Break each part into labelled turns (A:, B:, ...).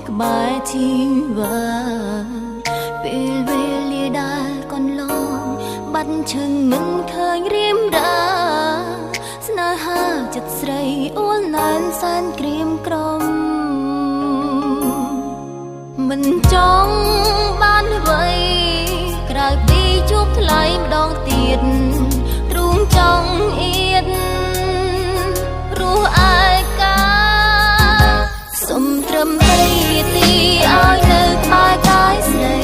A: ក្បែរជីវ៉ាពេលវេលាដែលកន្លងបាត់ឈឹងមិនឃើញរៀមរាស្នេហាចិត្តស្រីអួលណែនសែនក្រៀមក្រំមិនចង់បានអ្វីក្រៅពីជួបថ្លៃម្ដងទៀតទ្រូងចង់អៀតរស់ឯកាសុំត្រឹមបីទីឲ្យនៅក្បែរកាយស្រី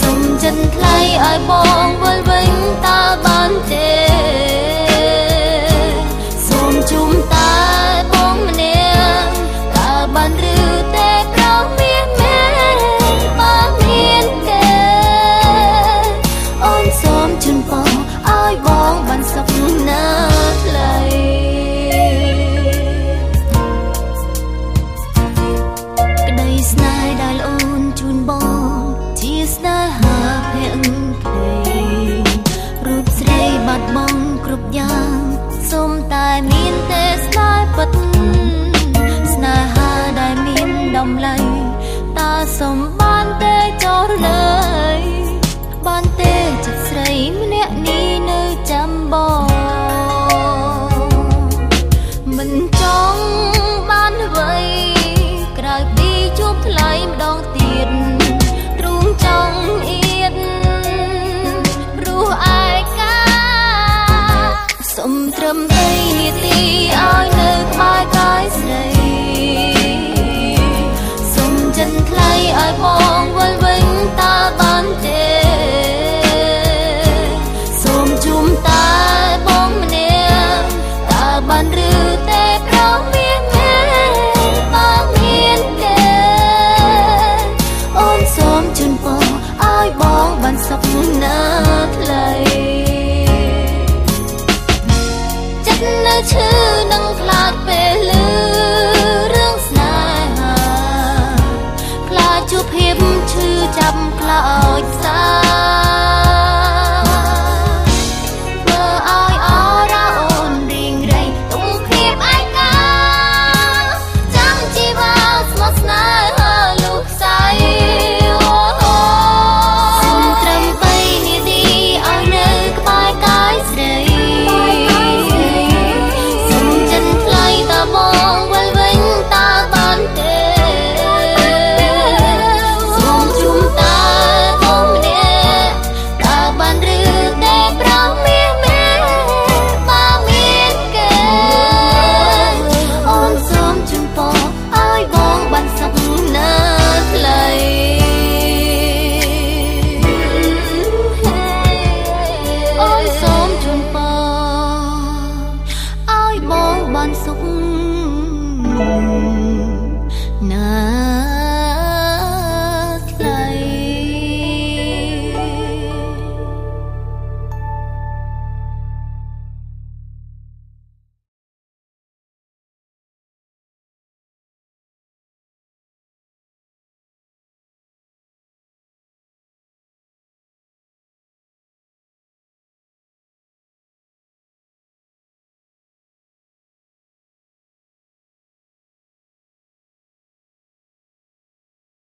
A: សុំចិនថ្លៃឲ្យបងវិលវិញតើបានទេសូមជុំតែបងម្នាក់តើបានឬទេប្រមានមែនបើមានគេអូនសូមជូនពរឲ្យបងបានសុខណាថ្លៃក្តីស្នេហ៍ដែលអូនជូនបងជាស្នេហាភក្តីរូបស្រីបាត់បង់គ្រប់យ៉ាងសូមតែ